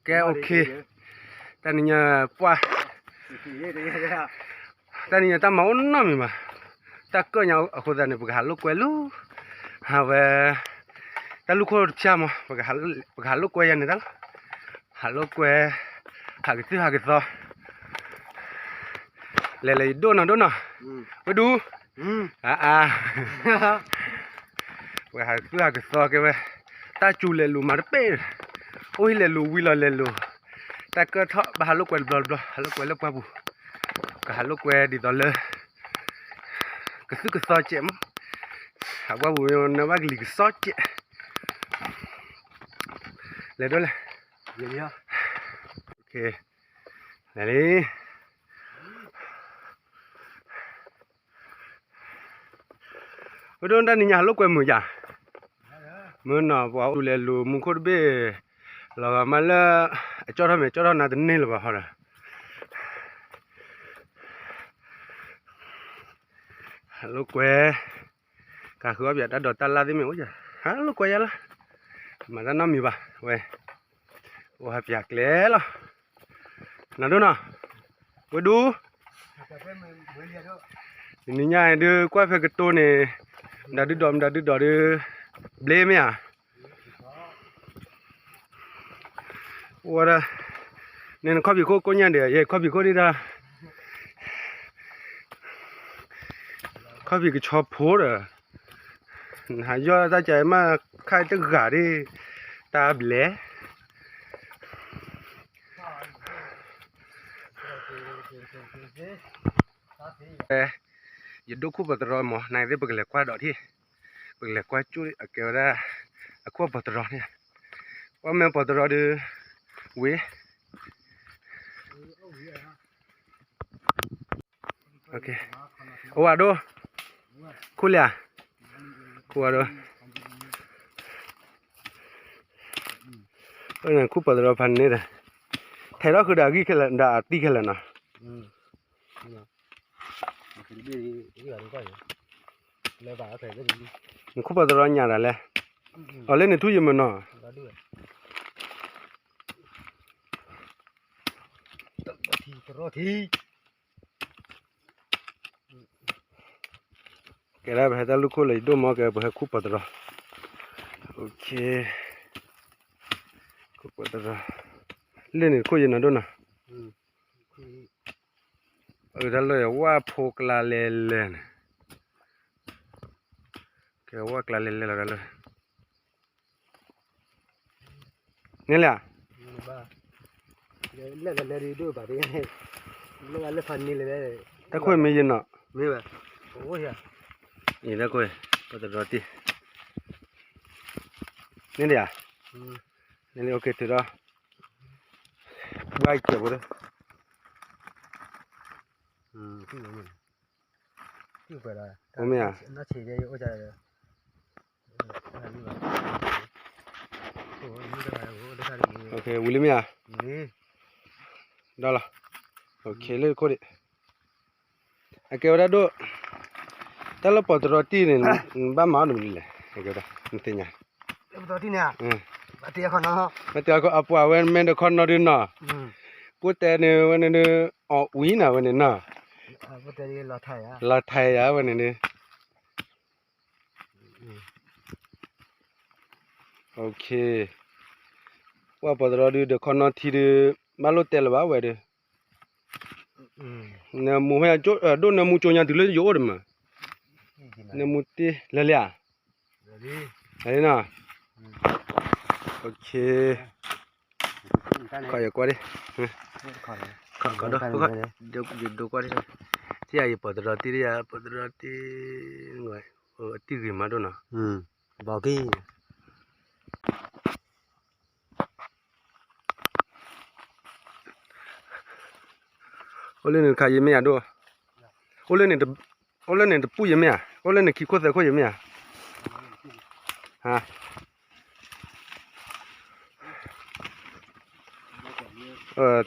ကဲ okay, တနံၤညါပှၢ်, တနံၤညါတၢ်မၤအိၣ်နီတမံၤဘၣ်, တၢ်ကၢၣ်ညါအဃိသတးန့ၣ် ပကဟးလိာ်ကွဲလၢ, အဝဲ, တၢ်လူၢ်ခိၣ်တဖျၢၣ်မး, ပကဟးလိာ်ကွဲယၤန့ၣ်တၢ်လီၤ, ဟးလိာ်ကွဲ, ဟးကသုၣ်ဟးကသီ လဲၤလၢယဒိၣ်နီၢ်ဒိၣ်နီၢ်, ဝဲဒူ, အါအါ, ပှၤဟးကသုၣ်ဟးကသီကဲဝဲ, တၢ်စူၤလဲၤလိၤမၤတပ့ၢ်, အိၣ်ဟံၣ်လဲၤလိၤဝံၤလီၤလဲၤလိၤ, တၢ်ကၢၣ်ထီၣ်ဘၣ်ဟးလိာ်ကွဲတဘျီတဘျီ, ဟးလိာ်ကွဲလၢပှၢ်ပူၤ, ကဟးလိာ်ကွဲဒ်သိးလၢ ကသုၣ်ကသီစဲးမး, ဟးပှၢ်ပူၤနၢ်ဘၣ်ကလံၤကစီစဲး, လဲၤဒိၣ်လဲၣ်, လဲၤလံ ဝဲဒိၣ်တၢ်နံၤညါဟးလိာ်ကွဲမုာ်ယၤ, မုာ်နီၢ် ပှၤအိၣ်လဲၤလိၤမူခိၣ်တဘ့ၣ်, လီၤဂာ်မးလၢ, အကၠီၣ်ထီၣ်မ့ၢ်ကၠီၣ်ထီၣ်နၤတန့ၢ်လၢၤဘၣ်ဟီဒီး, ဟးလိာ်ကွဲ, ကဃုအီၣ်ပၠးတၢ်ဒိးတၢ်လၢ်သ့ၣ်မ့ၢ်အိၣ်ယၤ, ဟးလိာ်ကွဲယၤလီၤ, မၤတၢ်နီတမံၤဘၣ်ဝဲ, အိၣ်ဟးပၠးကျဲလီၤ, နီၢ်ဒိၣ်နီၢ်, ဝဲဒူ, တနံၤညါအံၤဒုးကွၢ်ဖဲကတိၤန့ၣ်, မတၤဒုးဒိးမတၤဒုးဒိးဒုး, ဘျ့မ့ၢ်ဧါ အိၣ်ဝဲဒၣ်, န့ၣ်နခီၣ်ဖံးခိၣ်ကိးညါဒံး ယဲခီၣ်ဖံးခိၣ်ဒံးတၢ်, ခီၣ်ဖံးကဆီဖိဒီး, နဟးယီၢ်တၢ်ကမၣ်ခါတဂၤဒံး, တၢ်ဘျဲး ယဒိၣ်ခိၣ်ပီၤတရီမး နသ့ၣ်ပကလဲၤကွၢ်ဒီးထံၣ်, ပကလဲၤကွၢ်ကၠိၣ်အကဲဝဲဒၣ်, အခိၣ်ပီၤတရီန့ၣ်, ပှၤမ့ၢ်ပီၤတရီဒုး, ဝံၤ, အဝဲဒိၣ်, ခိၣ်လၢ, ခိၣ်ဝဲဒိၣ်, ခိၣ်ပီၤတရီဖးန့ၣ်ဒီး, ထဲးထီၣ်ဃုာ်ဒီးအဂံၢ်ခဲလၢာ်ဒီးအသံခဲလၢာ်နီၤ နခိၣ်ပီၤတရီညါဒၣ်လဲၣ်, အီၤလၢန့ၣ်ထူၣ်ယမုာ်နီၤ, ကဲဒၣ် ပဟဲတၢ်လူၢ်ခိၣ်လၢယဒိၣ်မီကဲ ပဟဲခူၣ်ပီၤတရီ, ခူၣ်ပီၤတရီ, လၢန့ၣ်ခိၣ်ယနီၢ်ဒိၣ်နီၤ, အတၢ်လၢယဝၣ်ဖိကျါလဲၤလဲၤန့ၣ်, ကဲဝၣ်ကျါလဲၤလဲၤလီၤတၢ်လၢ န့ၣ်လၢ, တၢ်ခိၣ်မ့ၢ်ယနီၢ်, မ့ၢ်ဘၣ်, ယတၢ်ခိၣ်, ပတရီတံၢ်, န့ၣ်လၢ, န့ၣ်လၢ okay တုၤဒီး, ဘၣ်ကဲးဖိဒီး, အိၣ်မ့ၢ်ဧါ, ဝံၤလံမ့ၢ်ဧါ, ဒီးလီၤ, okay လၢခိၣ်ဒံး, အကဲဝဲဒၣ်ဒိၣ်, တၢ်လၢပီၤတရီတံၢ်န့ၣ်, ဘၣ်မၤအီၤတမံၤလဲၣ်, နသ့ၣ်ညါ, အပှၤဝဲမ့ၢ်ဒီးခီနီဒုနီၤ, ကိၣ်တဲန့ၣ်ဝဲန့ၣ်ဒုး, အီၣ်ဝံၤနၤဝဲန့ၣ်နီၤ, လီၤထဲးယၤဝဲန့ၣ်ဒုး okay, ပှၤပီၤတရီဒုး ဒီးခီနီထံဒုး, ဘၣ်လိၣ်တဲလၢၤဘၣ်ဝဲဒုး, နမူဖဲညါ, ဒိၣ်နမူကၠိညါတုၤလၢယအိၣ်တမး, နမူတ့လၢလံဧါ, လံနီၤ, okay, ခီယကွၢ်ဒံး, ခီဒီး, ယဒိကွၢ်ဒံး, ထံၣ်ယၤယပီၤတရီတံၢ်ဒံးယၤ ပီၤတရီတံၢ်, အတံၢ်ဂ့ၤမးဒိၣ်နီၤ, ဘီက့ၤ အိၣ်လၢန့ၣ်တခါယမ့ၢ်ဧါဒိၣ်, အိၣ်လၢန့ၣ်တပူၤယမ့ၢ်ဧါ, အိၣ်လၢန့ၣ်ခံခိၣ်သၢခိၣ်ယမ့ၢ်ဧါ,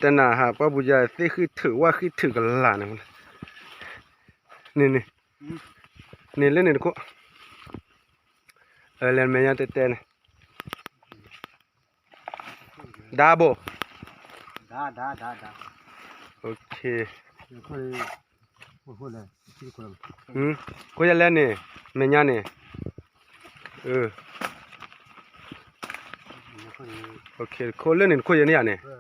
တဲနၤဟးပှၢ်ပူၤယၤ သ့ၣ်ဃံၣ်ထုးဝၣ်ဃံၣ်ထုးကလၤန့ၣ်, န့ၣ်န့ၣ်, န့ၣ်လၢန့ၣ်တခိၣ်, လဲၤမဲာ်ညါတဲတဲန့ၣ် ဒါဘိၣ်, ခိၣ်ယလဲၣ်န့ၣ်, မဲာ်ညါန့ၣ်, ခိၣ်လၢန့ၣ်တခိၣ်ယဲန့ၣ်ယၤန့ၣ်,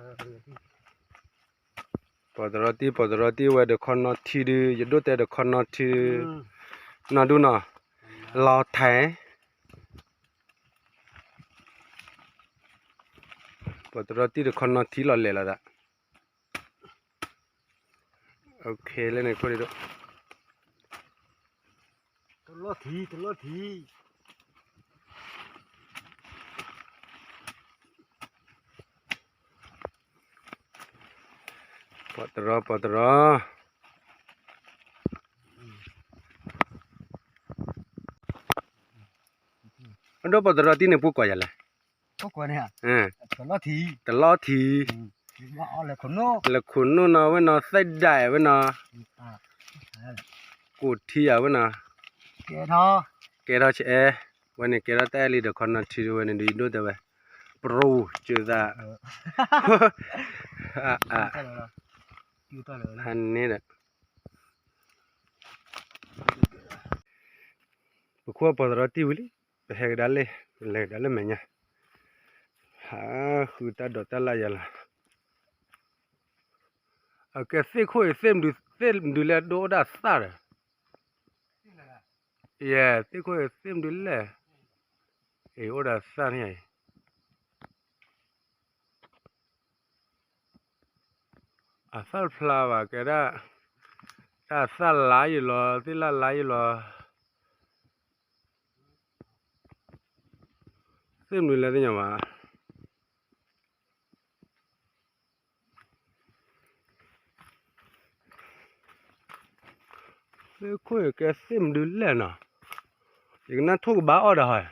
ပှၤတရီတံၢ် ပှၤတရီတံၢ်ဝဲဒီးခီနီထံဒု, ယဒိၣ်တဲဒီးခီနီထံဒု, နီၢ်ဒူၣ်နီၤ, လီၤထဲ ပှၤတရီတံၢ်တခီနီထံလီၤလဲၤလီၤသး, လၢန့ၣ်ခိၣ်ဒိၣ်, ပှၤတရီ ပှၤတရီ, အဒိပှၤတရီတံၢ်န့ၣ် ပှၤကွၢ်ယၤလဲၣ်, တလီထံ, လဲၤခိၣ်နူာ်နီၤဝဲနီၤ သဲဒၣ်ဝဲနီၤ, ကိၣ်ထံယၤဝဲနီၤ, ကဲထီၣ်ဆဲး, ဝဲန့ၣ်ကဲထီၣ်တၢ်အဲၣ်လံဒီးခီနီထံဝဲန့ၣ်ဒီး ယဒိၣ်တဲဝဲ, ပရိကၢသး, ဟန့ၣ်ဒီး ပခိၣ်ပှၤတရီတံၢ်ဝံၤလံ, ပဟဲကဒါလၢ, ပလဲၤကဒါလၢမဲာ်ညါ, ဟးဃုတၢ်ဒိးတၢ်လၢ်ယၤလီၤ, အကဲသ့ၣ်ခိၣ်အံၤ သ့ၣ်မနုၤလဲၣ်ဒိၣ်အိၣ်ဒၣ်သၣ်ဒီး, ယဲ သ့ၣ်ခိၣ်အံၤသ့ၣ်မနုၤလဲၣ်, အံၤအိၣ်ဒီးသၣ်န့ၣ်အံၤ အသၣ်တဖျါဘၣ် ကဲဒၣ် တၢ်သၣ်လါယံၤလီၤ သ့ၣ်လၣ်လါယံၤလီၤ သ့ၣ်မနုၤလဲၣ်သ့ၣ်ညါဘၣ် သ့ၣ်ခိၣ်အံၤကဲသ့ၣ်မနုၤလဲၣ်နီၤ ယကနၣ်ထိၣ်ကဘၣ်အီၣ်ဒီးဟီ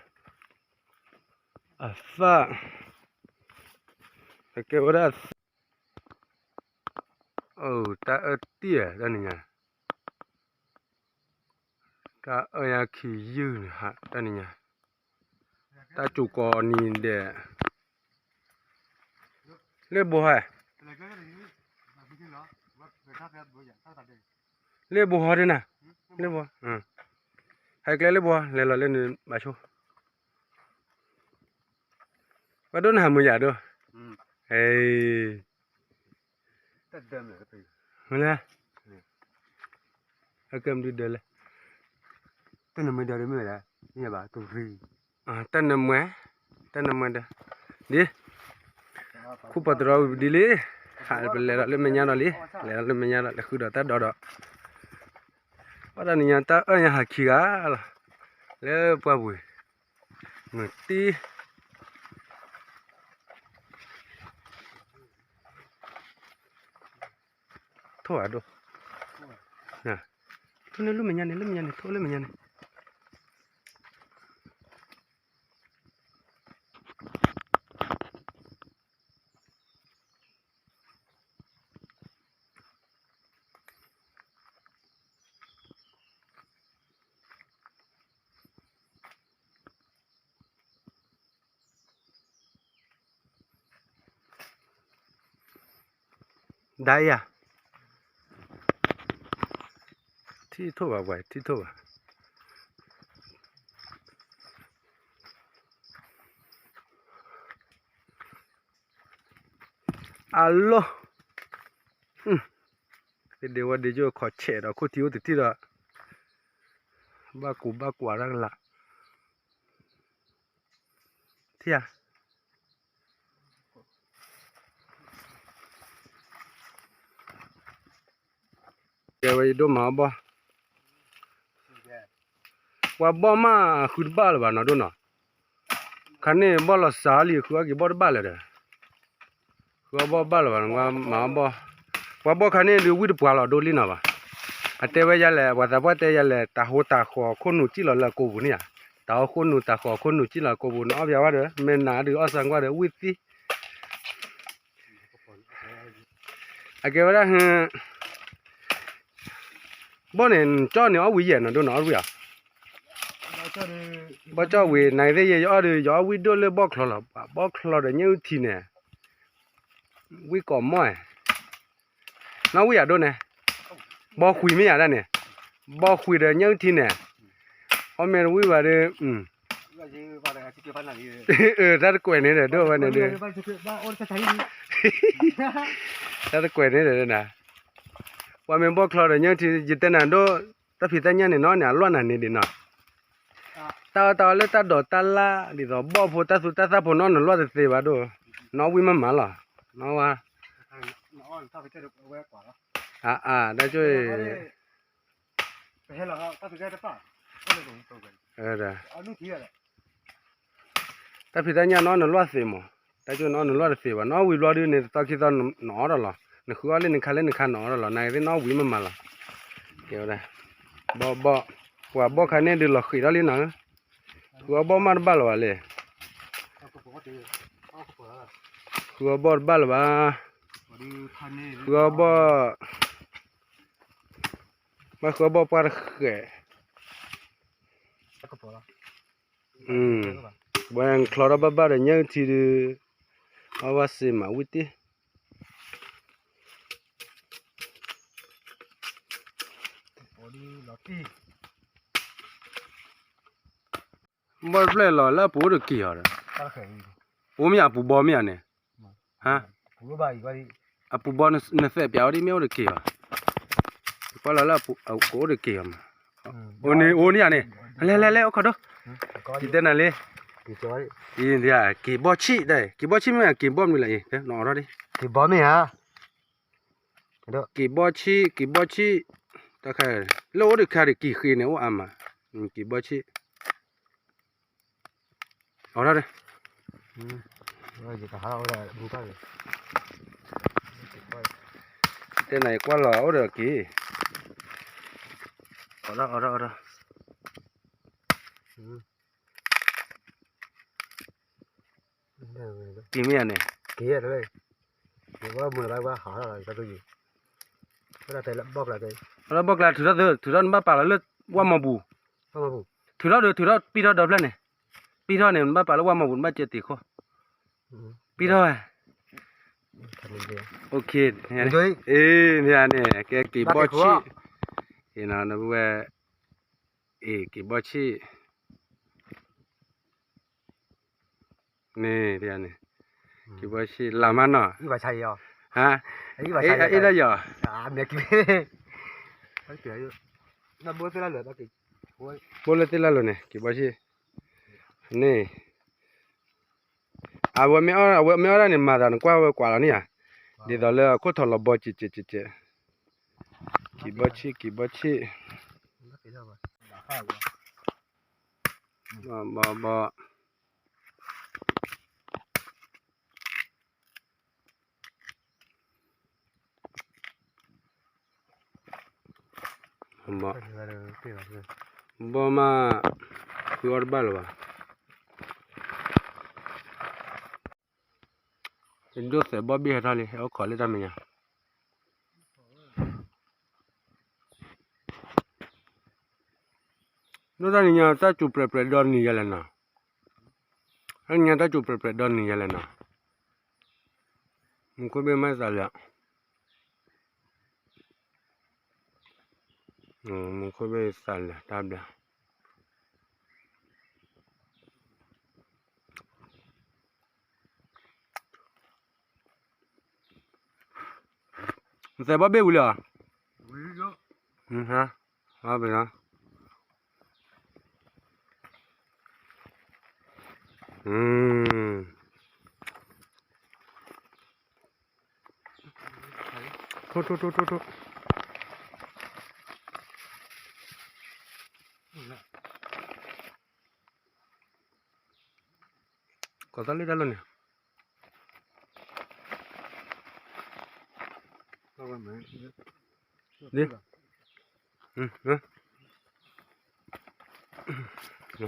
အသၣ် အကဲဝဲဒၣ် အိ တၢ်အၢတံၢ်ဧါ တၢ်နံၤညါ တၢ်အၢညါခံယုၢ်န့ၣ်ဟး တၢ်နံၤညါ တၢ်စူၤကိးနံၤဒဲး လၢဘိဟဲ လၢဘိဟီဒ်နၤ လၢဘိ ဟဲကျဲလၢဘိ လဲၤလီၤလၢနဘၣ်ဆိ ပှၤဒိၣ်နဟးမုာ်ယၤဒိၣ် ဟဲ မ့ၢ်လဲၣ် အကဲမနုၤဒၢးလဲၣ် တၢ်နမွဲဒီးမ့ၢ်ဝဲဒၣ် မ့ၢ်ဘၣ် တရံး တၢ်နမွဲ တၢ်နမွဲဒီး ဒ် ခိၣ်ပှၤတရီဝံၤပဒ်လံ ဟးပလဲၤဒီးလၢမဲာ်ညါဒီးလံ လဲၤဒီးလၢမဲာ်ညါဒီး လဲၤဃုဒီးတၢ်ဒီဒီး ဘၣ်တၢ်နံၤညါတၢ်အၢညါဟးခံဂၤလီၤ လၢပှၢ်ပူၤ မုၢ်တံၢ် ထိၣ်အဒိၣ် ထိၣ်န့ၣ်လၢမဲာ်ညါန့ၣ် လၢမဲာ်ညါန့ၣ် ထိၣ်လၢမဲာ်ညါန့ၣ် ဒါယၤ ထံၣ်ထိၣ်ဘၣ်ပှၤ ထံၣ်ထိၣ်ဘၣ် အလီၢ် သ့ဒ့ဝဲဒ့ကၠိခီၣ်ဆဲးဒီးခိၣ်ထံအိၣ်တထံၣ်ဒီး ဘၣ်ကူဘၣ်ကွၢ်တၢ်ကလာ် ထံၣ်ဧါ ကဲဝဲယဒိၣ်မၤအီၣ်ဘီၣ် ပှၤဘီၣ်မးဃုတဘၣ်လၢၤဘၣ်နီၢ်ဒိၣ်နီၢ် ခါန့ၣ်ဘီၣ်လီၤစှၤလံ ဃုအီၣ်က့ၤဘီၣ်တဘၣ်လၢၤဒီး ဃုအီၣ်ဘီၣ်ဘၣ်လၢၤဘၣ် မၤအီၣ်ဘီၣ် ပှၤဘီၣ်ခါန့ၣ်ဒုးဝံၣ်တပှၤလီၤဒိၣ်လံနီၤဘၣ် အတဲဝဲယၤလဲၣ် ပှၤသးပှၢ်တဲယၤလဲၣ် တၢ်ဟိတၢ်ဃီၤခိၣ်နူာ်ကံၣ်လီၤလၢအကိာ်ပူၤန့ၣ်ဧါ တၢ်ဟိခိၣ်နူာ်တၢ်ဃီၤခိၣ်နူာ်ကံၣ်လီၤကိာ်ပူၤန့ၣ် အီၣ်ပျးဝဲဒီး မ့ၢ်နၤဒုးအီၣ်သးကွၢ်ဒီးဝံၣ်သံ အကဲဝဲဒၣ် ဘီၣ်န့ၣ် နကၠီၣ်န့ၣ်အီၣ်ဝံၤယဲၢ်နီၢ်ဒိၣ်နီၢ်အီၣ်ဝံၤဧါ ဘီၣ်ကၠီၣ်ဝံၤ နသ့ၣ်ယဲၢ်ယအီၣ်ဒီး ယအီၣ်ဝံၣ်ဒိၣ်လၢဘီၣ်ချီလီၤ ဘီၣ်ချီဒီးညၣ်အုၣ်ထံန့ၣ် ဝံၣ်ကိးမီၢ်, နီၢ်ဝံၣ်ယၤဒိၣ်န့ၣ်, ဘီဃံမ့ၢ်ယၤဒၣ်န့ၣ်, ဘီဃံဒီးညၣ်အုၣ်ထံန့ၣ်, အီၣ်မ့ၢ်တဝံၣ်ဘၣ်ဒီး, တၢ်တကွဲးန့ၣ်ဒီး ဒိၣ်ဝဲန့ၣ်ဒီး, တၢ်တကွဲးန့ၣ်ဒီး, ပှၤမ့ၢ်ဘီၣ်ချီဒီးညၣ်အုၣ်ထံ ယတဲနၤဒိၣ်, တၢ်ဖံးတၢ်ညၣ်န့ၣ်နီၤန့ၣ် အလွၢ်နၤန့ၣ်ဒံးနီၤ, တၢ်အီၣ်တၢ်အီလၢတၢ်ဒိးတၢ်လၢ် ဒ်သိးဘီၣ်ဖိတၢ်သူတၢ်သၣ်ဖိနီၤ နလွၢ်တသ့ဘၣ်ဒိၣ်, နီၢ်ဝံၣ်မ့ၢ်မၤလီၤ, နီၢ်ဝါ, အါအါ တၢ်ကၠိၣ် တၢ်ဖံးတၢ်ညၣ်နီၤ နလွၢ်သ့မး, တၢ်ကၠိၣ်နီၤ နလွၢ်တသ့ဘၣ်, နီၢ်ဝံၣ်ဘျီဒုးန့ၣ် တသီခံသီနအီၣ်ဒီးလီၤ, နဃုအီၣ်လၢနခါလၢနခါနအီၣ်ဒီးလီၤ, နသ့ၣ်နီၢ်ဝံၣ်မ့ၢ်မၤလီၤ, ကဲဝဲဒၣ်, ဘီၣ်ဘီၣ်, ပှၤဘီၣ်ခါန့ၣ်ဒုးလီၤဃံးထီၣ်လံနီၤ, ဃုအီၣ်ဘီၣ်မးတဘၣ်လၢၤဘၣ်လဲၣ်, ဃုအီၣ်ဘီၣ်တဘၣ်လၢၤဘၣ်, ဃုအီၣ်ဘီၣ်, ဘၣ်ဃုအီၣ်ဘီၣ်ပှၢ်တဃဲး, ဘၣ်ချီထီၣ်ဘၣ်ဘၣ်ဒီးညၣ်အုၣ်ထံဒုး, အဝဲစ့မးဝံၣ်တ့ၢ် ဘီၣ်တဖျၢၣ်လီၤလၢအပူၤအိၣ်တက့ၤအီၤဒီး, အိၣ်မ့ၢ်အပူၤဘီမ့ၢ်ဧါန့ၣ်, ဟါ, အပူၤဘီနသဲးပၠးဝဲဒ်မ့ၢ်အိၣ်တက့ၤအီၤ, ကွၢ်လီၤလၢအပူၤကအိၣ်တက့ၤအီၤမး, အိၣ်န့ၣ်အိၣ်န့ၣ်ဧါန့ၣ်, လဲၤလဲၤလဲၤအိၣ်ခီဒိၣ်, ယတဲနၤလံ, က့ၤဘီၣ်ဆံၣ်, က့ၤဘီၣ်ဆံၣ်မ့ၢ်ဧါ က့ၤဘီၣ်မနုၤလဲၣ်အံၤ, နအီၣ်ထီၣ်ဒံး, က့ၤဘီၣ်ဆံၣ် က့ၤဘီၣ်ဆံၣ်, တၢ်ခါ, လၢအိၣ်တခါဒီးက့ၤဃ့န့ၣ်အိၣ်အါမး, က့ၤဘီၣ်ဆံၣ်, အီၣ်ထီၣ်ဒီး, တဲနၤယကွၢ်လီၤအိၣ်ဒီးက့ၤ, အီၣ်ထီၣ်အီၣ်ထီၣ်အီၣ်ထီၣ် က့ၤမ့ၢ်ဧါန့ၣ်, က့ၤ, ဘီၣ်ကျါထုးထီၣ်သၢ, ထုးထီၣ်နဘၣ်ပာ်လီၤလၢဝၣ်မီပူၤ, ထုးထီၣ်ဒီးထုးထီၣ်ပံၢ်ထီᣣဒီဖျၢၣ်န့ၣ်, ပံၢ်ထီၣ်န့ၣ် နဘၣ်ပာ်လၢဝၣ်မီပူၤ နဘၣ်စဲတ့ၢ်ခိၣ်, ပံၢ်ထီၣ်ဝဲ မ့ၢ်ဧါန့ၣ်, ကဲက့ၤဘီၣ်ဆံၣ်, ဝဲ, အ့ၣ် က့ၤဘီၣ်ဆံၣ်, န့ၣ်, က့ၤဘီၣ်ဆံၣ် လၢ်မးနီၤ, ဟါ, အ့ၣ်ဒၣ်ယီၤ, ဘိလၢသ့ၣ်လၢ်လၢာ်န့ၣ် က့ၤဘီၣ်ဆံၣ်, န့ၣ် အဝဲမ့ၢ်အီၣ်, အဝဲမ့ၢ်အီၣ်ဒၣ်န့ၣ် မၤသးနကွၢ်ဝဲကွၢ်လီၤန့ၣ်ဧါ, ဒ်သိးလၢအခိၣ်ထီၣ်လီၤဘီက့ၤက့ၤက့ၤက့ၤ, က့ၤဘီၣ်ဆံၣ် က့ၤဘီၣ်ဆံၣ်, ဘီဘီ ဘီမး ဃုအီၣ်တဘၣ်လၢၤဘၣ်. ဒိၣ်သဲးဘီဘ့ၣ်ဟဲထီၣ်လံ ဟဲအိၣ်ခိးလၢတၢ်မဲာ်ညါ. ဒိၣ်တၢ်နံၤညါ တၢ်စူၤပြဲးပြဲးဒီနံၤယဲလဲၣ်နီၤ. တၢ်နံၤညါ တၢ်စူၤပြဲးပြဲးဒီနံၤယဲလဲၣ်နီၤ. မူခိၣ်ဘ့ၣ်မၤသးလၢာ်. မူခိၣ်ဘ့ၣ်သးလၢာ်တၢ်ဘျါ. နသဲးဘီဘ့ၣ်ဝံၤလံဧါ. ဟါ, ဘီဘ့ၣ်နီၤ. ထိၣ်, ထိၣ်, ထိၣ်, ထိၣ်, ထိၣ်. ကီၢ်သးလၢတၢ်လီၢ်န့ၣ်. ဒ်, ဟ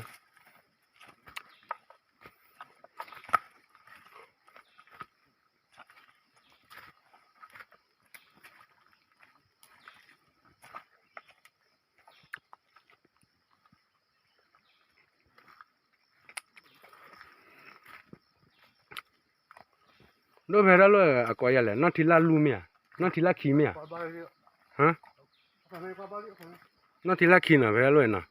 ါ. ဒိၣ်ဖဲတၢ်လီၢ်အကိးယၤလဲၣ်, နီၢ်ထံလၢလူမ့ၢ်ဧါ, နီၢ်ထံလၢခံမ့ၢ်ဧါ, နီၢ်ထံလၢခံနီၤ ဖဲတၢ်လီၢ်နီၤ,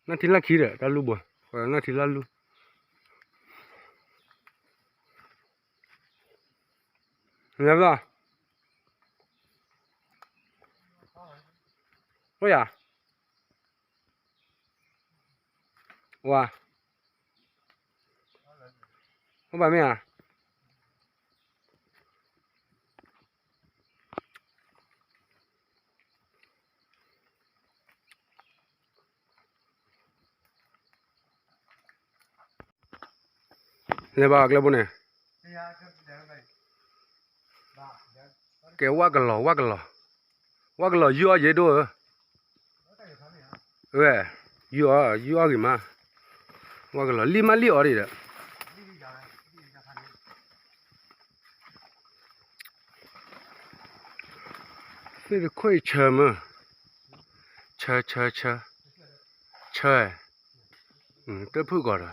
နီၢ်ထံလၢခံဒီး တၢ်လူၢ်ဘိ, နီၢ်ထံလၢလူ, အိၣ်ယၤ, ဝါ, အိၣ်ဘၣ်မ့ၢ်ဧါ, လဲၤဘၣ်ကျဲဘိန့ၣ်, ကဲဝၣ်ကလီၤ ဝၣ်ကလီၤ, ဝၣ်ကလီၤယုၢ်အီၣ်ယဲဒိၣ်ဧၢ, ဝဲ, ယုၢ်အီၣ် ယုၢ်အီၣ်ဂ့ၤမး, ဝၣ်ကလီၤလံၣ်မးလံၣ်အီၣ်ဒံးဒီး သ့ၣ်တခိၣ်အံၤဆၢမး, ဆၢ ဆၢ ဆၢ, ဆၢ, တဖုၣ်ကီးဒီး,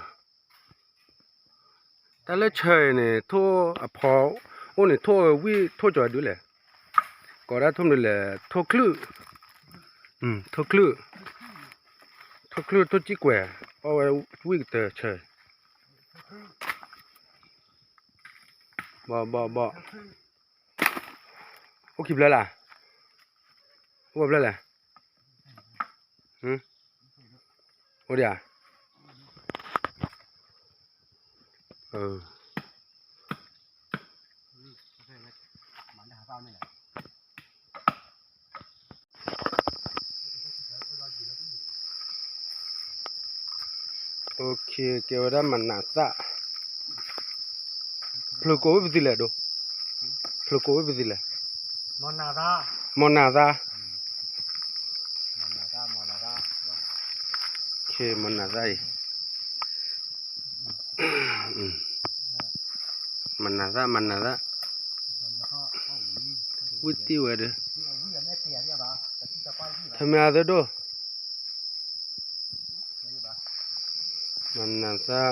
တၢ်လၢဆၢအံၤန့ၣ် ထိၣ်အဖီအိၣ်န့ၣ် ထိၣ်ဝံၣ်ထိၣ်ကၠီၤဒုးလဲၣ်, ကိးဒၣ်ထိၣ်မနုၤလဲၣ် ထိၣ်ချုၣ်, ထိၣ်ချုၣ်, ထိၣ်ချုၣ်ထိၣ်စံၣ်ကွဲၤ, အီၣ်ဝဲဝံၣ်ကတၢၢ်ဆၢ ဘီဘီဘီ, အိၣ်ခံဖျၢၣ်လၢ်, အိၣ်ဖျၢၣ်လဲၣ်, အိၣ်ဒံးဧါ, ကဲဝဲဒၣ်မနၤသၣ်, ဖျိးကိးဝဲပသံလဲၣ်ဒိ, ဖျိးကိးဝဲပသံလဲၣ်, မနၤသၣ်, မနၤသၣ်အံၤ, မနၤသၣ် မနၤသၣ်, ဝံၣ်တံၢ်ဝဲဒီး, ထမ့ၢ်အသဒိၣ်, မနၤသၣ်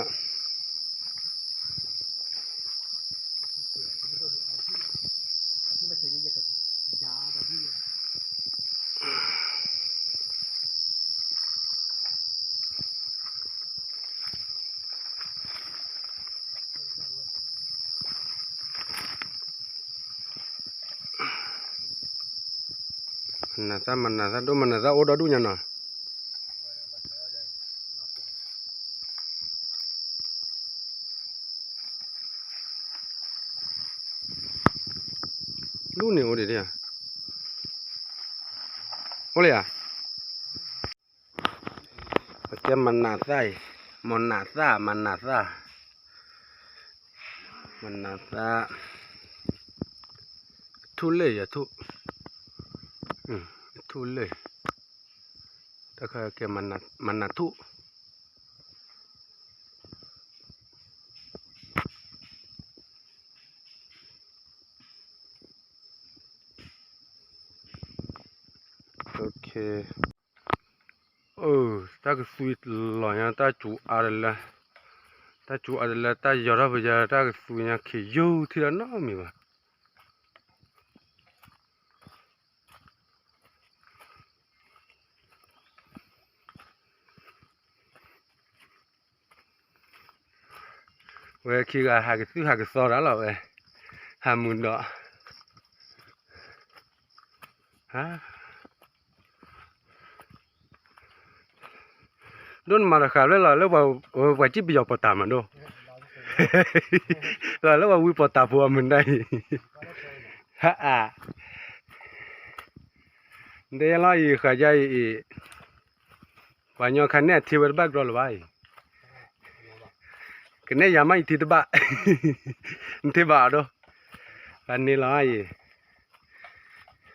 မနၤသၣ် မနၤသၣ်ဒိၣ် မနၤသၣ်အိၣ်ဒီဒူၣ်ညါနီၤ. ဒူၣ်န့ၣ်အိၣ်ဒံးဧါ, အိၣ်လၢယၤ, ပကဲမနၤသၣ်အံၤ, မနၤသၣ် မနၤသၣ်, မနၤသၣ်, ထူၣ်လၢယၤထူၣ်, ထူၣ်လၢ, တၢ်ခါကဲမနၤထူၣ်. တၢ်ကသွံလီၤညါ တၢ်စူၤအါတလၢ, တၢ်စူၤအါတလၢ တၢ်ယီၤထီၣ်ပယီၤ တၢ်ကသွံညါ ခံယိထံလီၤနီတမံၤဘၣ်. ဝဲခံဂၤ ဟးကသုၣ်ဟးကသီတၢ်လီၤဝဲ, ဟးမုာ်ဒီး, ဒိၣ်နမၤတဃာ်ဖျၢၣ်လီၤ လၢပှၤကံၣ်ပယီၤပီးတၢ်မးဒိၣ်, လၢပှၤဝံပီးတၢ်ဖိအမုာ်ဒၣ်အံၤ, ဟါအါ, နတဲယလီၤအံၤ ဃာ်ယါအံၤအံၤ, ပှၤညီခါန့ၣ်အထံဝဲတဘၣ်ကြီလၢၤဘၣ်အံၤ, ကနဲၣ်ယၤမးယထံတဘၣ်, နထံဘၣ်အဒိ, ပှၤန့ၣ်လီၤအံၤ,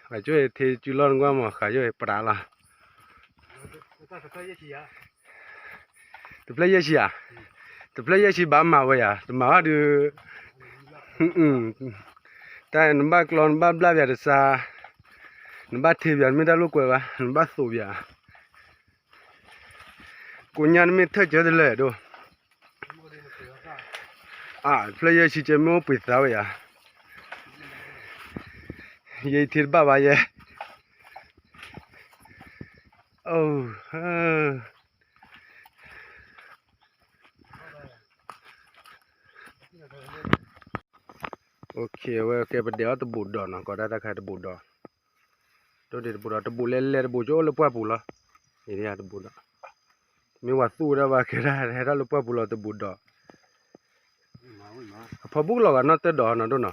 ပှၤကၠိထံစုလီၢ်နကွၢ်မး ဃာ်ယိပရးလီၤ. တဖျၢၣ်ယဲၢ်ဆံဧါ, တဖျၢၣ်ယဲၢ်ဆံဘၣ်မၤဝဲယၤ တမၤဘၣ်ဒုး, တၢ်နဘၣ်ကျီနဘၣ်ဘျၣ်ပယၤတစါ, နဘၣ်ထံပယၤ နမ့ၢ်တၢ်လိာ်ကွဲဘၣ် နဘၣ်သိးပယၤ, ကိညါနမ့ၢ်ထၢၣ်ကၢတလဲာ်ဒိၣ်, အါ ဖျၢၣ်ယဲၢ်ဆံကဲမ့ၢ်အိၣ်ပှ့ၤသးဝဲယၤ, ယဲအံၤထံတဘၣ်ဘၣ်ယဲ, အိ, အဝဲကဲပဒဲးအီၣ်တဘူးဒီးနီၤ, ကီးဒၣ်တၢ်ခါတဘူးဒီး, ဒိၣ်ဒံးတဘူးဒီး တဘူးလဲၤလဲၤတဘူးကအိၣ်လၢပှၢ်ပူၤလီၤ, အံၤတဘူးဒီး, မ့ၢ်ဝၤသူၣ်ဝဲဒၣ်ဘၣ်ကဲဒၣ်ဟဲထီၣ်လၢပှၢ်ပူၤလီၤတဘူးဒီး, အဖီဘုၣ်လီၤဂာ်နီၢ်တၢၢ်ဒီးနီၤဒိၣ်နီၤ,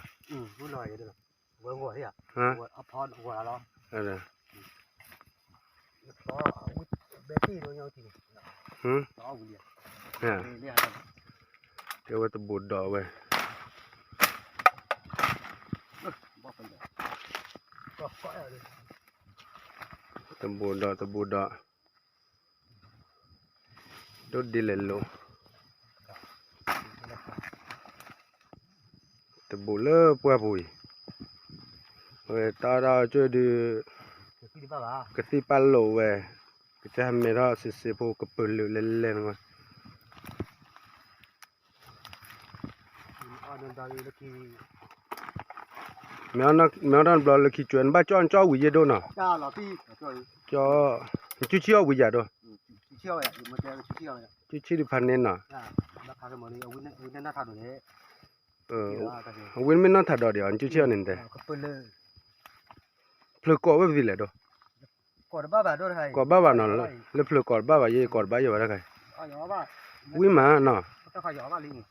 ကဲဝဲတဘူးဒီးဝဲ, တဘူးဒီးတဘူးဒီး, ဒိၣ်ဒ်လဲၣ်လိၤ, တဘူးလၢပှၢ်ပူၤအံၤ, အဝဲတၢ်အီၣ်တၢ်အီကၠိၣ်ဒုး, ကသံၣ်ပာ်လိာ်ဝဲ, ကစၢ်ဟဲမဲထီၣ်စ့စ့ဖိကပၢၤလၢာ်လဲၤလဲၤန့ၣ်ဝဲ မ့ၢ်အီၣ်တဘျီလၢခံကွဲး နဘၣ်ကၠီၣ်ကၠီၣ်ဝံၤယဲၢ်ဒိၣ်နီၤ, ကၠီၣ်, နကၠူဆံၣ်အီၣ်ဝံၤယၤဒိၣ်, ကၠူဆံၣ်ဒုးဖးန့ၣ်နီၤ, အဝဲမ့ၢ်နီၢ်ထးဒီးဒံး နကၠူဆံၣ်အီၣ်န့ၣ်တဲ ဖျၢၣ်ကိးဝဲပသံလဲၣ်ဒိၣ်, ကိးဘၣ်ဘၣ်နီၤ, လၢဖျၢၣ်ကိးတဘၣ်ဘၣ် ယဲယကိးတဘၣ်ယဲဘၣ်တခါ, ဝံၤမးနီၤ,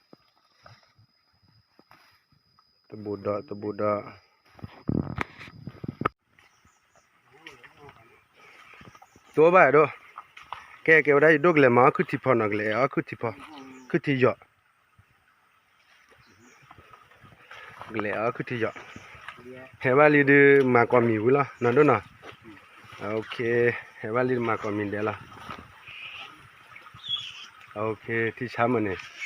တဘူးဒီး တဘူးဒီး, တိဘၣ်ဒိၣ်, ကဲကဲဝဲဒၣ်ယဒိၣ်ကလဲၤမၤအီၣ်ခုၣ်ထံဖီနီၤ ကလဲၤအီၣ်ခုၣ်ထံဖီ, ခုၣ်ထံယီၤ ကလဲၤအီၣ်ခုၣ်ထံယီၤ, ဟဲဘၣ်လံဒုးမၤကိးမံၤဝံၤလီၤ နီၢ်ဒိၣ်နီၤ, ဟဲဘၣ်လံဒုးမၤကိးမံၤဒဲးလီၤ, ထံဆါမုၢ်န့ၣ် ပှၤ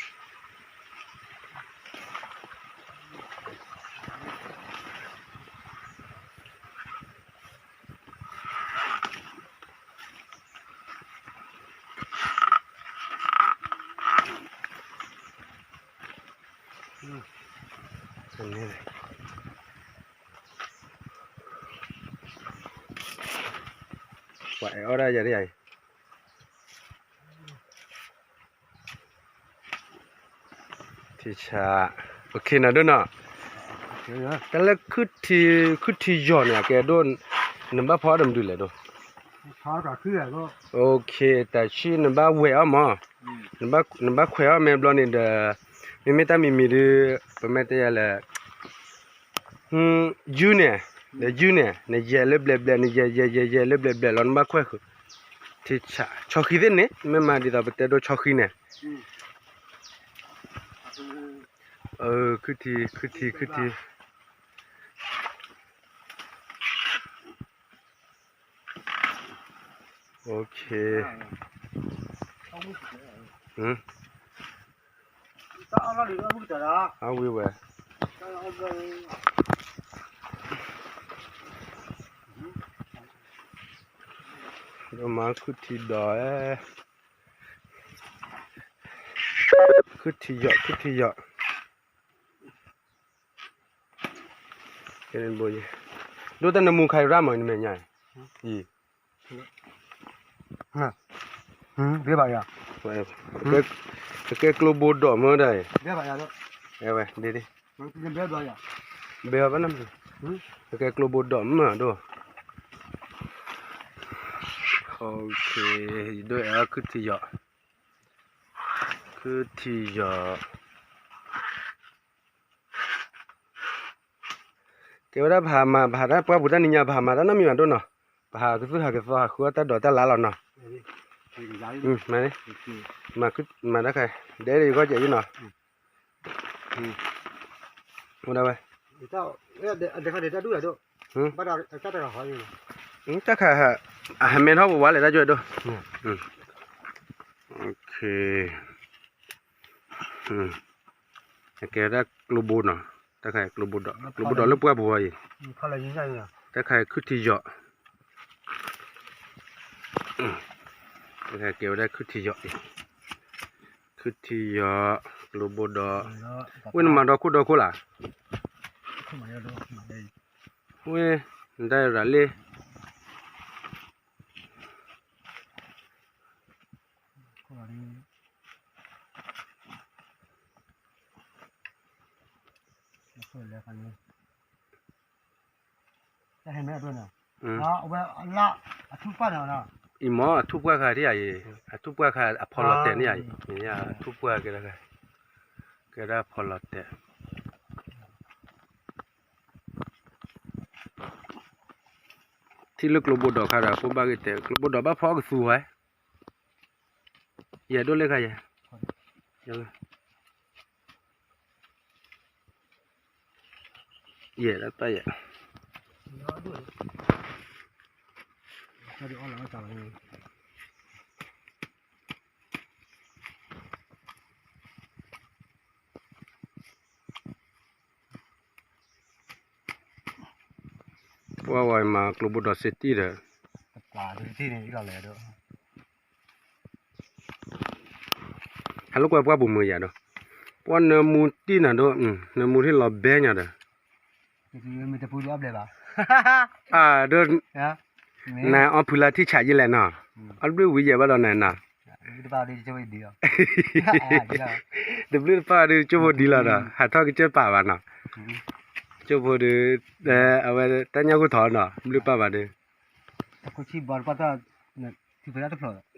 အဲၣ်အီၣ်ဒၣ်ယၤဒ်အံၤ, ထံဆါ, နဒိၣ်နီၤ, တၢ်လၢ ခုၣ်ထံယီၤန့ၣ် အကဲဒိၣ်, နဘၣ်ဖီအီၣ်ဒီးမနုၤလဲၣ်ဒိၣ်, တၢ်ဆံၣ်နဘၣ်ဝဲအီၣ်မး, နဘၣ်ခွဲးအီၣ်မ့ၢ်ဘျီန့ၣ်ဒီး, မ့မ့ၢ်တၢ်မံၤမံၤဒုး, ပမ့ၢ်တဲယၤလဲၣ် ယုၢ်န့ၣ်, ဒီးယုၢ်န့ၣ် နယဲၢ်လၢဘျဲးဘျဲး နယဲၢ်ယဲၢ်ယဲၢ်ယဲၢ်လၢဘျဲးဘျဲးလီၤ နဘၣ်ခွဲးဃုာ်, ထံဆါ, ဆီဃံသ့ၣ်န့ၣ် မ့ၢ်မၤဒ်သိးပတဲဒိၣ်ဆီဃံန့ၣ်, ခုၣ်ထံ ခုၣ်ထံ ခုၣ်ထံ အဝံၤဝဲ, ဒိၣ်မးခုၣ်ထံဒီး, ခုၣ်ထံယီၤ ခုၣ်ထံယီၤ, ဒိၣ်တၢ်နမူခါရၣ်မး နမဲာ်ညါအံၤ, ကဲကျိဘိဒီးမ့ၢ်ဒၣ်အံၤ, ဝဲဒ်, ဘဲအီၤဘၣ်န, ကဲကျိဘိဒီးမ့ၢ်ဒိၣ်, ယဒိၣ်အဲၣ်အီၣ်ခုၣ်ထံယီၤ, ခုၣ်ထံယီၤ ကဲဝဲဒၣ်ပဟးမၤ ပဟးတၢ်ပှၢ်ပူၤတၢ်နံၤညါ ပဟးမၤတၢ်နီတမံၤဘၣ်ဒိၣ်နီၤ, ပဟးကသူၣ်ဟးကသီဟးဃုအီၣ်တၢ်ဒိးတၢ်လါလီၤနီၤ, မၤတၢ်ခါ ဒဲးဒးယဂီၢ်ကဲးယနီၤ, အိၣ်ဒၣ်ဝဲ, တၢ်ခါ အဟဲမဲထီၣ်ပဝါလဲၣ်တၢ်ကၠိဒိၣ်, ကဲဒၣ်ကျိဘိနီၤ, တၢ်ခါကျိဘိဒီး ကျိဘိဒီးလၢပှၢ်ပူၤအံၤ, တၢ်ခါခုၣ်ထံယီၤ, တၢ်ခါကဲဝဲဒၣ်ခုၣ်ထံယီၤအံၤ, ခုၣ်ထံယီၤ, ကျိဘိဒီး, ဝဲနမၤဒီခိၣ်ဒီခိၣ်လၢ်, ဝဲ, နတၢ်ရၤလ့ အံၤမ့ၢ်အထူၣ်ပှၢ်ခါဒ်အံၤ, အထူၣ်ပှၢ်ခါအဖီလီၤတဲာ်န့ၣ်အံၤ, အထူၣ်ပှၢ်ခါကဲဒၣ်, အထူၣ်ပှၢ်ကဲဒၣ်, ကဲဒၣ်ဖီလီၤတဲာ် ထံၣ်လၢကျိဘိဒီးခါဒီး ဖိဘၣ်ဂ့ၤတဲာ် ကျိဘိဒီးဘၣ်ဖီအီၣ်ကသူဝဲ, ယဲၢ်ဒိၣ်လၢခါယဲၢ်, ယဲၢ်ဒၣ်တၢ်ယဲၢ် ပှၤဝဲမၤကျိဘိဒီးစ့တံၢ်ဒီး, ဟဲလၢကွၢ်ပှၢ်ပူၤမုာ်ယၤဒီး, ပှၤနၢမူတံၢ်နၤဒီး, နၢမူထံၣ်လီၤဘဲညါဒီး, အဒီး, နအီၣ်ဖုလါထံၣ်ဆးယံာ်လဲၣ်နီၤ, အဘျုးဝံၤယဲၢ်ဘၣ်ဒီးနၤနီၤ တဘျုးတပၢ်ဒီးကၠိဖိဒံလီၤဒီး ဟးထီၣ်ကစၢၢ်ပာ်ဘၣ်နီၤ, ကၠိဖိဒီး, အဝဲတၢ်ညၣ်ဂိၢ်ထီၣ်နီၤ ဘျုးပာ်ဘၣ်ဒီး,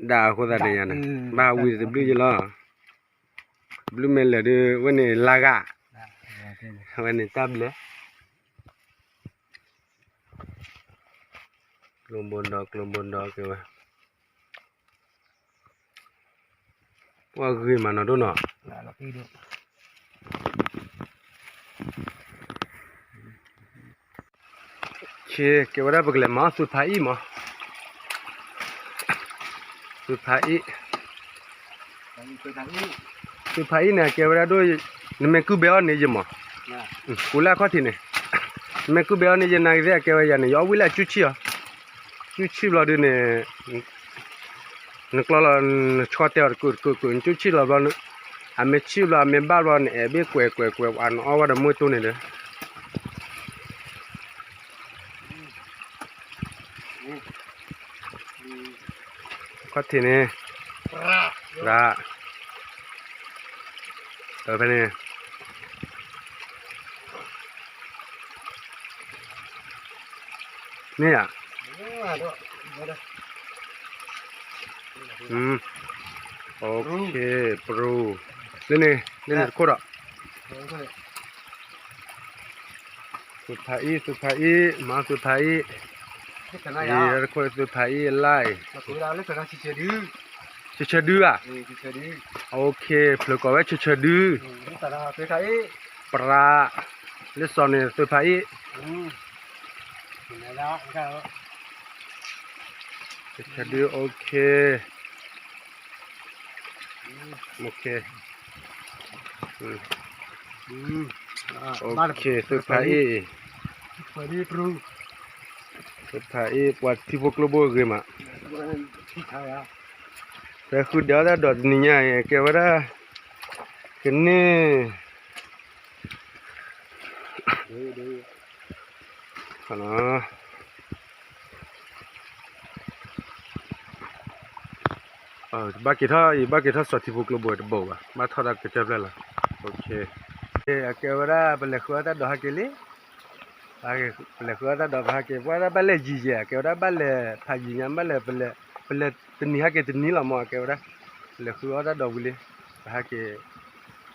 ဒ်အဃိသတးန့ၣ်ယၤန့ၣ် ဘၣ်ဟးဝံၤတဘျုးယလီၤ, ဘျုးမဲာ်လၢာ်ဒီး ဝဲန့ၣ်လါဂၤ, ဝဲန့ၣ်တၢ်ဘျဲ ကျိဘိဒီး ကျိဘိဒီးက့ၤဝဲ, ပှၤဂ့ၤမးနီၤဒိၣ်နီၤ, ကဲဝဲဒၣ်ပကလဲၤမၤအီၣ်သုးဖးအံၣ်မး, သုးဖးအံၣ် သုးဖးအံၣ်န့ၣ် အကဲဝဲဒၣ်ဒိၣ်, နမ့ၢ်ကုၢ်ဘဲအီၣ်န့ၣ်ယမး, ပူၤလၢအခီၣ်ထံးန့ၣ်, နမ့ၢ်ကုၢ်ဘဲအီၣ်န့ၣ်ယနာ်က့ၤသ့ၣ် အကဲဝဲယၤန့ၣ် ယအီၣ်ဝံၣ်လၢအကူၣ်ဆံၣ်အီၤ, ကူၣ်ဆံၣ်ဘျီဒုန့ၣ်, နကျီလီၤ နဆီတဲအီၤတကုာ်တကုာ်တကုာ် နကူၣ်ဆံၣ်လီၤဘျီ, အမ့ၢ်ဆံၣ်ဘျီ အမ့ၢ်ဘၣ်ဘျီ နအဲၣ်ဘ့ၣ်ကွဲးကွဲးကွဲး နအီၣ်ဝဲဒီးမုၢ်တိၢ်န့ၣ်ဒီး ခီၣ်ထံးန့ၣ်, ရၣ်, ဖဲန့ၣ်, မ့ၢ်ဧါ, ပရူၤ, လၢန့ၣ်, လၢန့ၣ်တခိၣ်ဒီး သုးဖးအံၣ် သုးဖးအံၣ် မၤသုးဖးအံၣ်, တခိၣ်သုးဖးအံၣ်လၢ်အံၤ, ဆၢဆၢဒုဧါ, ဖျၢၣ်ကိးဝဲဆၢဆၢဒု, ပရၣ်, လၢစီၤန့ၣ်သုးဖးအံၣ်, ဆၢဆၢဒု OK, OK, သုးဖးအံၣ်, သုးဖးအံၣ် ပှၤထံဖိကျိဖိဂ့ၤမး, ပဃုဒဲးအီၣ်တၢ်ဒိးတနံၤညါအံၤ ကဲဝဲဒၣ်, ကန့ၢ် ဘၣ်က့ၤထီၣ်အံၤ ဘၣ်က့ၤထီၣ်စီၤထံဖိကျိဘိတဘိးဘၣ် ဘၣ်ထီၣ်တၢ်ကစၢၢ်ဖျၢၣ်လီၤ, အကဲဝဲဒၣ် ပလဲၤဃုအီၣ်တၢ်ဒိးဟဲက့ၤလံ, ပလဲၤဃုအီၣ်တၢ်ဒိးပဟဲက့ၤ ပှၤဒၣ်ဘၣ်လဲၤယံၤယဲၢ် အကဲဝဲဒၣ်ဘၣ်လဲၤဖးယံၤညါ ဘၣ်လဲၤ ပလဲၤတနံၤဟဲက့ၤတနံၤလီၤမး အကဲဝဲဒၣ်, ပလဲၤဃုအီၣ်တၢ်ဒိးဝံၤလံ, ပဟဲက့ၤ,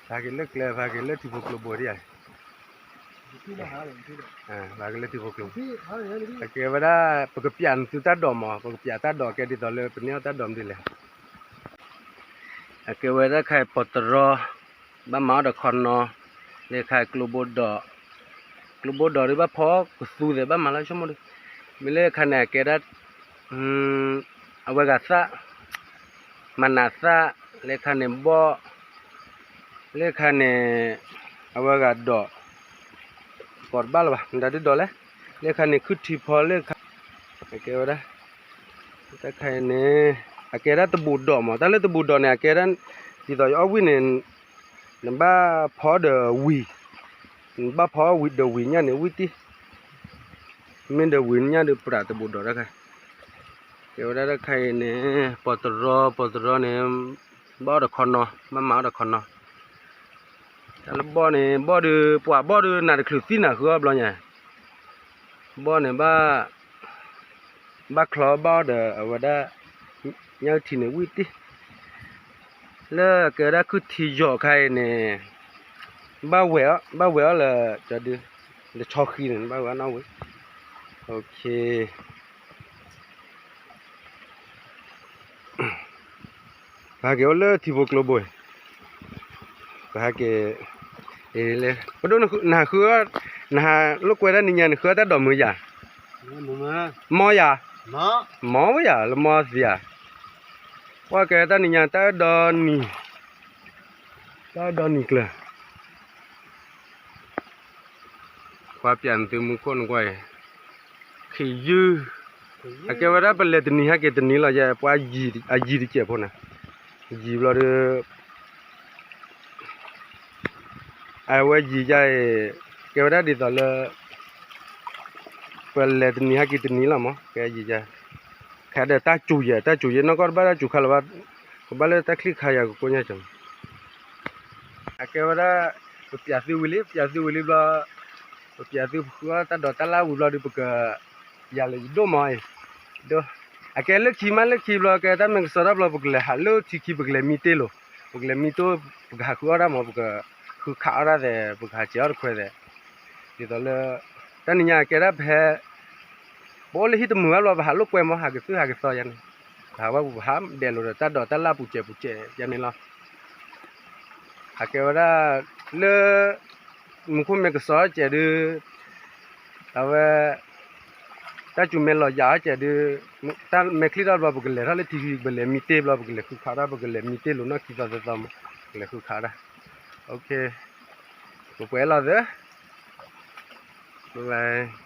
ပဟဲက့ၤလၢကျဲ ပဟဲက့ၤလၢထံဖိကျိဘိဒ်ယဲၢ် ပဟဲက့ၤလၢထံဖိကျိဘိ, အကဲဝဲဒၣ် ပကပျးနသုတၢ်ဒိးမး ပကပျးတၢ်ဒိးကဲဒ်သိးလၢပန့ၢ်အီၣ်တၢ်ဒိးမနုၤလဲၣ်, အကဲဝဲဒၣ်ခဲအံၤပီးတရီ, ဘၣ်မၤအီၣ်ဒီးခီနီ, လၢခါအံၤကျိဘိဒီး, ကျိဘိဒီးဒုးဘၣ်ဖီကသူသ့ၣ်ဘၣ်မၤလၢဆိကမိၣ်ဒီး, မ့ၢ်လၢခါန့ၣ် အကဲဒၣ် အဝဲဂၤသၣ်, မၤနးသၣ်, လၢခါန့ၣ်ဘီၣ်, လၢခါန့ၣ် အဝဲဂၤဒိး, ကိးတဘၣ်လၢၤဘၣ် မတၤဒုးဒိးလဲၣ်, လၢခါန့ၣ်ခုၣ်ထံဖီလၢခါ, အကဲဝဲဒၣ်, တၢ်ခါအံၤန့ၣ်, အကဲဒၣ်တဘူးဒီးမး တၢ်လၢတဘူးဒီးန့ၣ် အကဲဒၣ်, ဒ်သိးယအီၣ်ဝံၣ်န့ၣ် နဘၣ်ဖီဒီးဝံၤ, နဘၣ်ဖီဒီးဝံၤညၣ်န့ၣ်ဝံၣ်တံၢ်, မ့ၢ်ဒီးဝံၤညၣ်ဒီးပြးတဘူးဒီးတခါ, ကဲဝဲဒၣ်တၢ်တခါအံၤန့ၣ် ပီၤတရီ ပီၤတရီန့ၣ် ဘၣ်အီၣ်ဒီးခီနီၤ, ဘၣ်မၤအီၣ်ဒီးခီနီၤ, တၢ်လၢဘီၣ်န့ၣ် ဘီၣ်ဒီး ပှၤဘီၣ်ဒီးနးတချုးသံနၤဃုအီၣ်ဘျီညါ, ဘီၣ်န့ၣ် ဘၣ်ချီဘၣ်အီၣ်ဒီးအဝဲဒၣ် ညၣ်ထံန့ၣ်ဝံၣ်တံၢ်, လၢအကဲဝဲဒၣ်ခုၣ်ထံယီၤခါအံၤန့ၣ် ဘၣ်ဝဲအီၣ် ဘၣ်ဝဲအီၣ်လၢ လၢဆီဃံန့ၣ် ဘၣ်ဝဲအီၣ်နီၣ်ဝံၤ, ပဟဲက့ၤအိၣ်လၢထံဖိကျိဘိအံၤ, ပဟဲက့ၤ, ပဒိၣ်နဟးဃု, နဟးလိာ်ကွဲတၢ်နံၤညါ နဃုအီၣ်တၢ်ဒိးမုာ်ယၤ, မီယၤ, မီဝဲယၤ လၢမီသံယၤ, ပှၤကဲတၢ်နံၤညါ တၢ်အၢဒီနံၤ, တၢ်အၢဒီနံၤကျၢၤ ပှၤပျးနသုမူခိၣ်နကွၢ်အံၤ, ခံယုၢ်, အကဲဝဲဒၣ်ပလဲၤတနံၤဟဲက့ၤတနံၤလီၤ, ယဲပှၤအယံၤတစဲးဖိန့ၣ်, ယံၤဘျီဒီး အဝဲယံၤယါအံၤ, ကဲဝဲဒၣ်ဒ်သိးလၢ ပလဲၤတနံၤဟဲက့ၤတနံၤလီၤမး, ကဲယံၤယါ, ခါဒီးတၢ်စူၤယဲ တၢ်စူၤယဲ နီၢ်ကီၢ်တဘၣ်တၢ်စူၤခါလၢၤဘၣ်, ကဘၣ်လၢတၢ်ချံၣ်ခါယၤကကိးညါကၠီၤ အကဲဝဲဒၣ် ပပျးသုဝံၤလံ ပပျးသုဝံၤလံဘျီ, ပပျးသုပဃုအီၣ်တၢ်ဒိးတၢ်လၢ်ဝံၤဘျီဒီး ပက ယၤလၢယဒိၣ်မးအံၤ, ဒိၣ်, အကဲလၢခံမးလၢခံဘျီ ကဲတၢ်မဲာ်ကစီၣ်တၢ်ဘျီ ပကလဲၤဟးလၢထံခံ ပကလဲၤမံတ့ၢ်လိၤ, ပကလဲၤမံတ့ၢ် ပကဟးဃုအီၣ်တၢ်မး ပကဃုခးအီၣ်တၢ်သဲး ပကဟးစဲးအီၣ်တခွဲးသဲး, ဒ်သိးလၢ တၢ်နံၤညါကဲဒၣ်ဖဲ ပအိၣ်လၢဟံၣ်တမုာ်ဘၣ်ဘျီ ပဟးလိာ်ကွဲမး ဟးကသုၣ်ဟးကသီယါန့ၣ်, ပဟးဝဲပဟးဒဲးလိာ်ဒီးတၢ်ဒိးတၢ်လၢ်ပူၤစဲးပူၤစဲးယါန့ၣ်လီၤ. အကဲဝဲဒၣ် လၢ မူခိၣ်မဲာ်ကစီၣ်စဲးဒုး အဝဲ တၢ်စူၤမဲာ်လီၤယၤအီၤစဲးဒုး တၢ်မဲာ်ချံထီၣ်ဘျီ ပကလဲၤထီၣ်လၢထံခံ ပလဲၤမံတ့ၢ်ဘျီ ပကလဲၤဃုခးတၢ် ပကလဲၤမံတ့ၢ်လိၤနီၢ်ခံသီသၢသီမး ပကလဲၤဃုခးတၢ်, ပပှဲၤလီၤသၢ ဘၣ်ဘၣ်